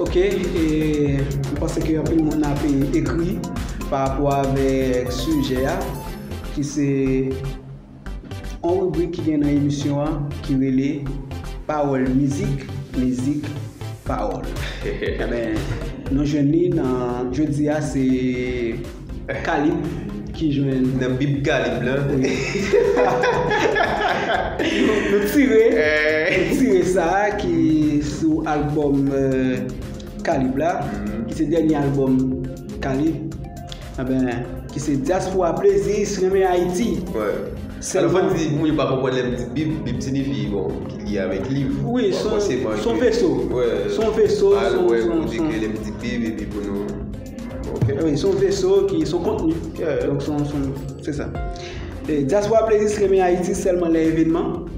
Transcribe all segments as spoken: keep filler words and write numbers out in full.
Ok, e m panse ke anpil moun ap ekri pa rapò avèk sijè a, ki se yon ribrik ki gen nan emisyon an ki rele Pawòl Mizik, Mizik Pawòl. Enben, nou jwenn li nan jodi a, se Kalib ki jwenn nan Bib Kalib la. Wi. Nou, nou tire, nou tire sa ki sou albòm euh, Kalib la, ki se dènye albòm Kalib, enben, ki se Dyaspora Pleziyis Renmen Ayiti. Wè. Alò, fò n di, pou moun yo pa konprann lè m di Bib, Bib siyifi, bon, ki lye avèk liv. Wi, se yon veso. Se yon veso, se yon, se yon, kote ke lè m di Bib, epi pou nou. Ok. Wi, se yon veso ki, se yon kontni. Yeah. Donk, se yon, se yon, se sa. E, Dyaspora Pleziyis Renmen Ayiti sèlman lè evènman.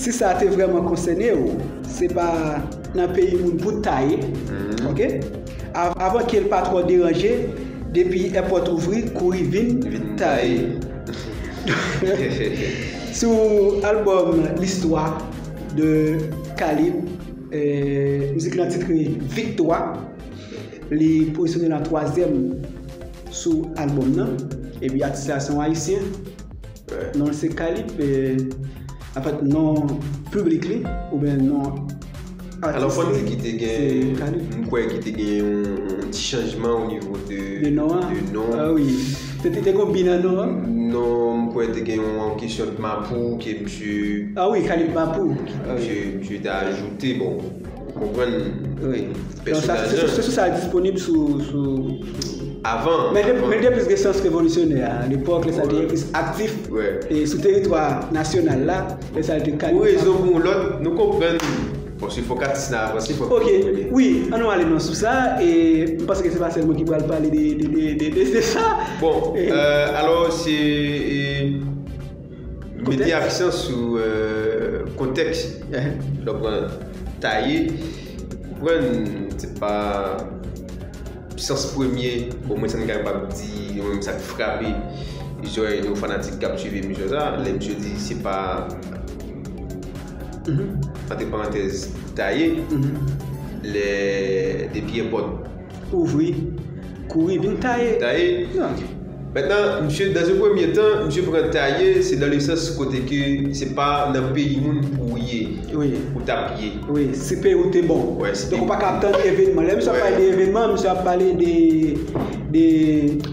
Si sa te vrèman konsène w, se pa nan peyi moun pou w ta ye, ok? Av- avan ke l pa twò deranje, depi èpòt ouvri, kouri vin ta ye. Sou albòm Listwa de Kalib, eh, mizik lan titre Viktwa, li pozisyone l an twazyèm sou albòm nan, epi atis la se yon ayisyen. Non l se Kalib, e, anfèt, non piblik li, oubyen non atis li, se Kalib. Alò, fò n di ki te gen, m kwè ki te gen yon, yon ti chanjman o nivo de, de non an. De non. Ah wi. Te, te, te gen bi nan non an? Non, m kwè te gen yon kesyon de mapou ke misye, ah wi, Kalib Mapou. Misye, misye te ajoute, bon, ou konprann. Wi. Donk, sa, se, se, se sou sa l disponib sou, sou, sou avan, men de, avan. Men depi resistans revolisyonè a, lepòk, lè sa l te plis aktif, e, sou teritwa nasyonal la, lè sa l te Kalib. Pou rezon pou yon lòt, nou konprann. Bon, se fòk atis la avanse, fòk. Ok, wi, ann nou ale non sou sa, e m panse ke se pa sèl mwen ki pral pale de, de, de, de, de, de sa. Bon, e, euh, alò, se, e, mete aksan sou, euh, kontèks. Donk, euh, ta ye, ou konprann, se pa sans premye, bon, mwen sa m kapab di, mwen menm sa k frape zòrèy nou fanatik k ap swiv emisyon sa, lè misye di se pa, antre parantèz, ta ye, lè depi èpòt ouvri, kouri vin ta ye. Ta ye. Non. Mentnan, misye, dans un premier temps, misye pran ta ye, se dans le sens kote ke se pa nan peyi moun pou w ye, wi, ou t ap ye. Wi, si peyi w te bon. Wè, si peyi w te bon. Donk, ou pa ka ap tann evènman. Lè misye ap pale de evènman, misye ap pale de, de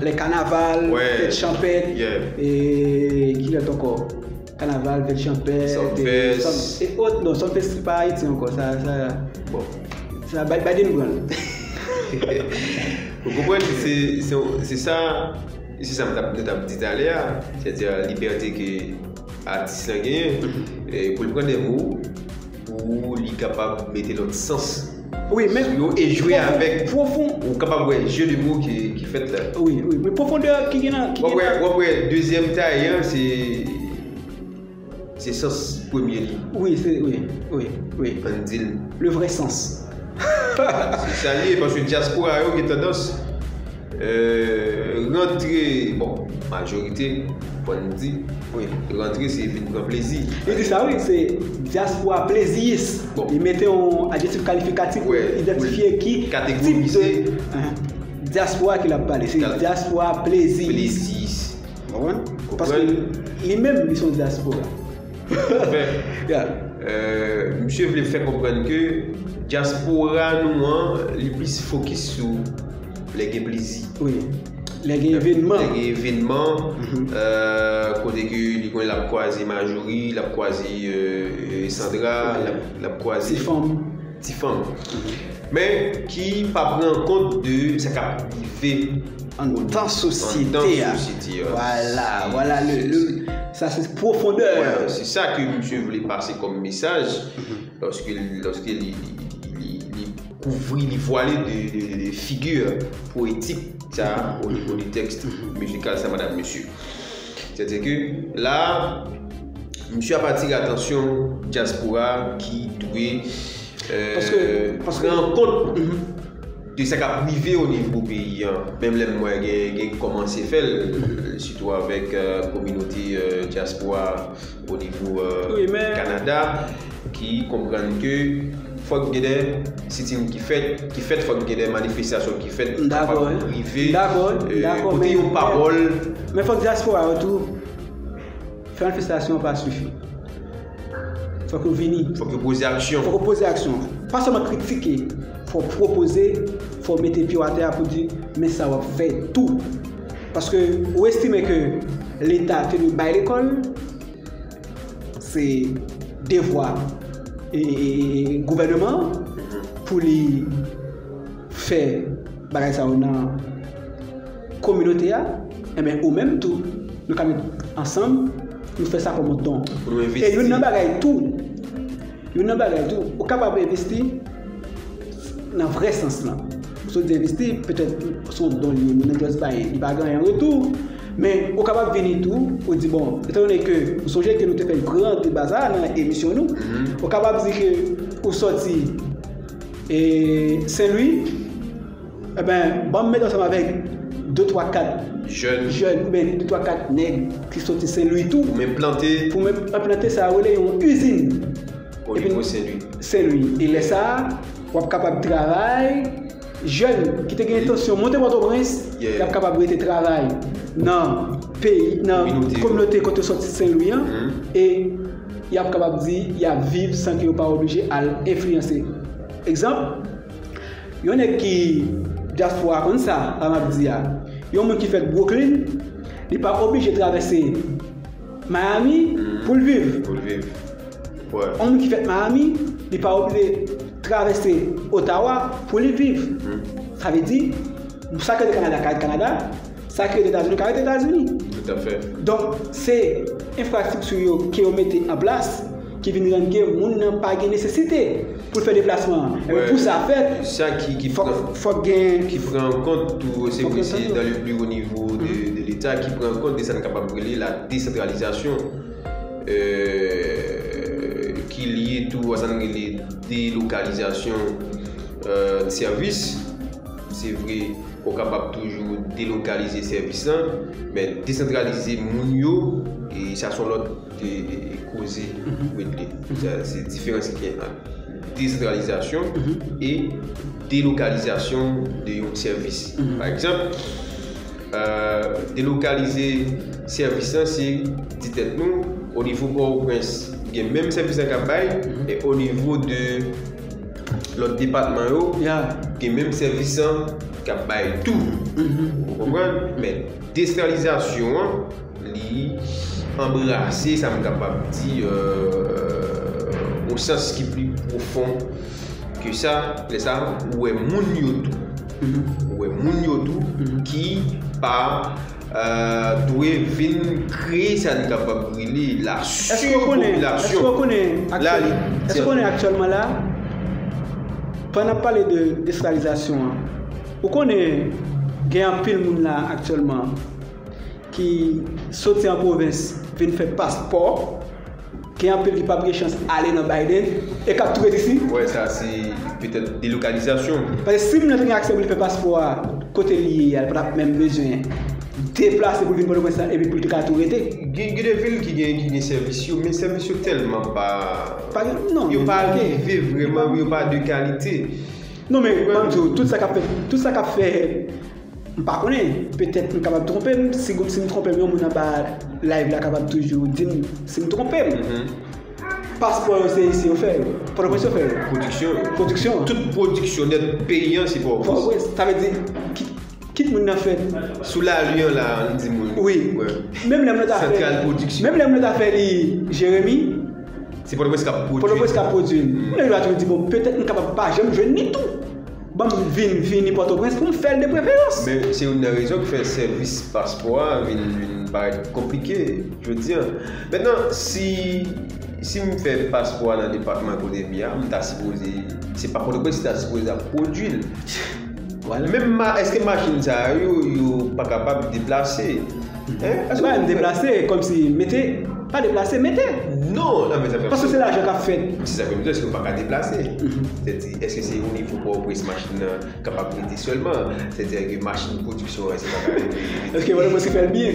lè kanaval, fèt chanpèt, e ki lòt ankò? Kanaval, fèt chanpèt, Sumfest, e, Sum-, e ot, non, Sumfest se pa Ayiti ankò, sa, sa, bon, sa Bi-, Biden pran l. Ou konprann, se, se, se sa, se sa m t ap, nou t ap di talè a, sètadi libète ke atis lan genyen, e, pou l pran de mo, pou li kapab mete lòt sans sou yo e jwe avèk, pwofon, ou kapab wè jeu de mots ki, ki fèt la. Wi, wi, men pwofondè ki gen nan, ki gen nan. W ap wè, w ap wè dezyèm ta ye an, se, se sans premye li. Wi, se, wi, wi, wi. Ann di l. Le vrai sens. Se sa l ye, paske dyaspora yo gen tandans, euh, rantre, bon, majorite, fò n di, wi, rantre se vin pran plezi. Li di sa, wi, se dyaspora pleziyis. Bon. Li mete yon adjektif kalifikatif pou idantifye ki tip de, hein, dyaspora ke l ap pale. Se dyaspora pleziyis. Pleziyis. Ou konprann? Paske li menm, li se yon dyaspora. Anfen, euh, misye vle fè konprann ke dyaspora nou an, li plis fokis sou lè gen plezi. Wi. Lè gen evènman. Lè gen evènman, euh, kote ke li konn l ap kwaze Majori, l ap kwaze, euh, Sandra, l ap, l ap kwaze ti fanm. Ti fanm. Men ki pa pran kont de sa k ap rive anndan sosyete a. Anndan sosyete a. Vwala, vwala, le, le, sa se pwofondè. Wè, se sa ke misye vle pase kòm mesaj lòske, lòske li, li, li, li kouvri, li vwale de, de, de, de figi pwetik sa o nivo de tèks mizikal sa, madam, mesye. Sètadi ke la, misye ap atire atansyon dyaspora ki dwe, euh, pran kont de sa k ap rive o nivo peyi an. Menm lè m wè gen, gen kòmanse fè l, sitou avèk, euh, kominote, euh, dyaspora o nivo, euh, Kanada. ki konprann ke fòk gen de sitin ki fèt, ki fèt, fòk gen de manifestasyon ki fèt pou kapab rive, euh, pote yon pawòl. Men fòk dyaspora yo tou fè manifestasyon pa sifi. Fòk yo vini. Fòk yo poze aksyon. Fòk yo poze aksyon. Pa sèlman kritike, fò w pwopoze, fò w mete pye w atè a pou di, men sa w ap fè tou. Paske ou estime ke Leta te dwe bay lekòl, se devwa e, e, e, e gouvènman an pou li fè bagay sa yo nan kominote a, enben ou menm tou, nou ka met ansanm, nou fè sa kòm yon don. E youn nan bagay tou, youn nan bagay tou, ou kapab envesti nan vrè sans lan. Sou di envesti, petèt se yon don li ye, moun nan just bay, li pa gen anyen an retou. Men ou kapab vini tou, ou di, bon, etandone ke nou sonje ke nou te fè gran deba sa a nan emisyon nou, ou kapab di ke ou sòti e Sen Lwi, enben, ban m met ansanm avèk de, twa, kat jèn, jèn, oubyen de, twa, kat nèg ki soti Sen Lwi tou. Pou m enplante. Pou m enplante sa yo rele yon izin. O nivo Sen Lwi. Sen Lwi. E lè sa a, w ap kapab travay, jèn ki te gen entansyon monte Pòtoprens, y ap kapab rete travay nan peyi, nan kominote kote w soti Sen Lwi an, e y ap kapab di y ap viv san ke yo pa oblije al enfliyanse. Egzanp, yon nèg ki dyaspora konn sa, sa m ap di a. Yon moun ki fèt Brooklyn, li pa oblije travèse Miami pou l viv. Pou l viv. Yon moun ki fèt Miami, li pa oblije travèse Ottawa pou li viv. Sa vle di, sa k rete Kanada ka ret Kanada, sa k rete Etazini ka ret Etazini. Tout à fait. Donk, se enfrastrikti yo ke yo mete an plas ki vin rann ke moun nan pa gen nesesite pou l fè deplasman an. Enben, pou sa fèt, sa ki, ki fòk, fòk gen, ki pran an kont tou, se vre, se dans le plus haut niveau de, de l'État, ki pran an kont de sa n kapab rele la décentralisation, euh, ki lye tou a sa n rele delokalizasyon, euh, sèvis. Se vre, ou kapab toujou delokalize sèvis lan, men desantralize moun yo, e sa se yon lòt, e, e, e koze pou regle. Sa, se diferans ki gen ant desantralizasyon e delokalizasyon de yon sèvis. Pa egzanp, euh, delokalize sèvis lan, se di tèt nou, o nivo Pòtoprens, gen menm sèvis lan k ap bay, e o nivo de lòt depatman yo, gen menm sèvis lan k ap bay tou. Ou konprann? Men desantralizasyon an, li anbrase, sa m kapab di, euh, yon sans ki pli pwofon ke sa. Lè sa, ou wè moun yo tou. Ou wè moun yo tou ki pa, euh, dwe vin kreye sa n kapab rele la sipopilasyon. Èske w konnen aktyèlman la, pandan n ap pale de desantralizasyon an, ou konnen gen anpil moun la aktyèlman ki soti an pwovens vin fè paspò, gen anpil ki p ap gen chans ale nan Biden e k ap tou ret isi. Ou wè, sa se petèt delokalizasyon. Paske si moun nan te gen aksè pou l fè paspò a kote l ye a, li pa t ap menm bezwen deplase pou l vin Pòtoprens la epi pou l te ka tou rete. Gen, gen de vil ki gen, ki gen sèvis yo, men sèvis yo tèlman pa, pa gen, non, yo pa rive vrèman, yo pa de kalite. Non, men ban m di w, tout sa k ap fèt, tout sa k ap fèt, m pa konnen, petèt m kapab twonpe m, si, si m twonpe m, yon moun anba live la kapab toujou di m si m twonpe m. Paspò yo se isi yo fè yo, Pòtoprens yo fè yo. Pwodiksyon. Pwodiksyon. Tout pwodiksyon nèt peyi an se Pòtoprens. Pòtoprens, sa vle di, kit, kit moun nan fèt. Sou lari an la, ann di moun. Wi. Menm lè moun nan ta fè, santral pwodiksyon, menm lè moun nan ta fè li Jeremi, se Pòtoprens k ap pwodui. Pòtoprens k ap pwodui. Moun nan yo a toujou di, bon, petèt m kapab pa janm jwenn li tou. Ban m vin, vini Pòtoprens pou m fè l de preferans. Men se youn nan rezon ki fè sèvis paspò a vin, vin parèt konplike jodi a. Mentnan, si, si m fè paspò a nan depatman kote m ye a, m ta sipoze, se pa Pòtoprens ki ta sipoze ap pwodui l. Menm ma-, èske machin sa yo, yo pa kapab deplase? Hein? Se pa menm deplase, kòmsi mete Pa deplase, mete. Non, nan men zafè. Paske se lajan k ap fèt. Se sa ke m di, èske w pa ka deplase? Sètadi, èske se yon nivo Pòtoprens machin nan kapab rete sèlman? Sètadi ke machin pwodiksyon an, se pa ka rete. Èske Pòtoprens ki fè l byen?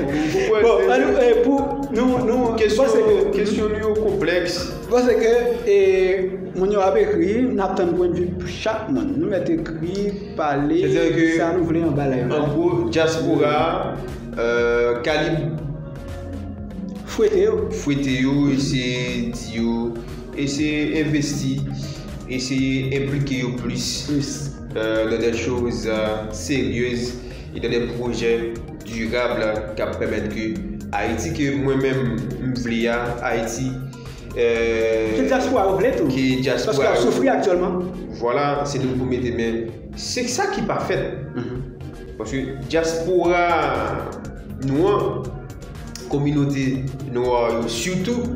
Ou konprann? Bon, an nou, eh, pou nou, nou, Kesyon, panse ke, kesyon nou yo konplèks. Panse ke, eh, moun yo ap ekri, n ap tann pwennvi chak moun. Nou mèt ekri, pale, Sètadi ke, sa nou vle anba live la. An gwo, dyaspora, euh, kalib Fwete yo. Fwete yo, eseye di yo, eseye envesti, eseye enplike yo plis, Plis. euh, dans des choses, euh, sérieuses et dans des projets durables k ap pèmèt ke Ayiti ke mwen menm m vle a, Ayiti, euh, Ke dyaspora yo vle tou. ke dyaspora Paske y ap yo. Soufri aktyèlman. Vwala, se nou pou mete men. Se sa ki pa fèt. Paske dyaspora nou an, kominote nwa yo sitou,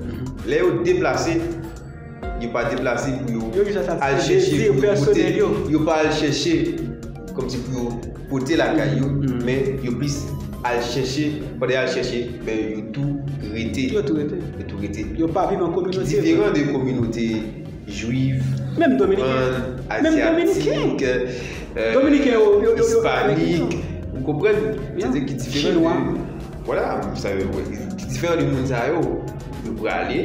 lè yo deplase, yo pa deplase pou yo Yo jis ap al se chèche dezi pou yo pote, pèsonèl yo. Yo pa al chèche kòmsi pou yo pote lakay yo, men yo plis al chèche, pandan y al chèche, men yo tou rete. Yo tou rete. Yo tou rete. Yo pa viv an Ki kominote. diferan de kominote jwif, Menm Dominiken. Musulman, Menm Dominiken. Azyatik, euh, Dominiken yo, yo, yo, yo, Ispanik, ou konprann? Yeah. Sètadi ki diferan Chinwa. De, vwala, sa yo, ki diferan de moun sa yo. Yo prale,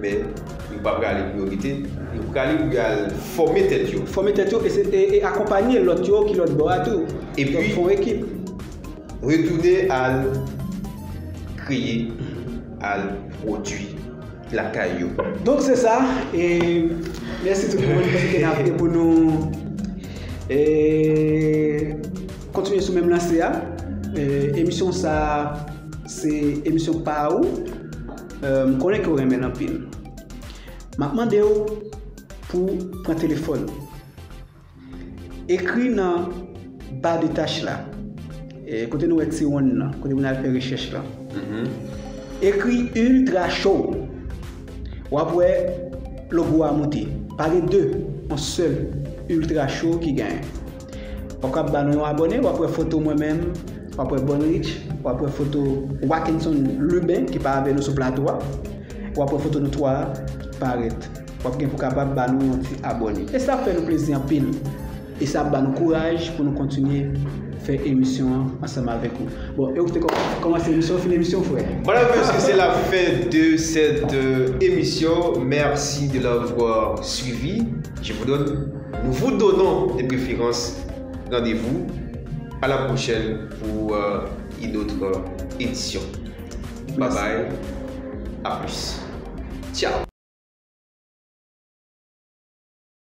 men yo pa prale pou yo rete. Yo prale pou yo al fòme tèt yo. Fòme tèt yo e, se- e, e akonpanye lòt yo ki lòt bò a tou. Epi- Donk, fè yon ekip. Retounen al kreye, al pwodui lakay yo. Donk se sa, e mèsi tout moun ki te n ap pou nou e kontinye sou menm lanse a. E, emisyon sa se emisyon pa ou. E, m konnen ke w renmen l anpil. M ap mande w pou pran telefòn ou. Ekri nan ba de tach la. E, kote nou wè ti wonn nan, kote pou n al fè rechèch la. Ekri Ultra Show. W ap wè logo a moute. Pa gen de, yon sèl Ultra Show ki genyen. W ap kab ba nou yon abòne, w ap wè foto mwen menm, w ap wè Bonrich, w ap wè foto Wakinson Lubin ki pa avè nou sou plato a. W ap wè foto nou twa parèt. W ap gen pou kapab ba nou yon ti abòne. E sa ap fè nou plezi anpil. E sa ap ba nou kouraj pou nou kontinye fè emisyon an ansanm avèk ou. Bon, e ou ki te kò- kòmanse emisyon, fin emisyon, frè. Voilà, mesye, c'est la fin de cette euh, émission. Merci de l'avoir suivi. Je vous donne, nous vous donnons de préférence rendez-vous à la prochaine pour euh, une autre euh, édition. Bye Merci. Bye. À plus. Ciao.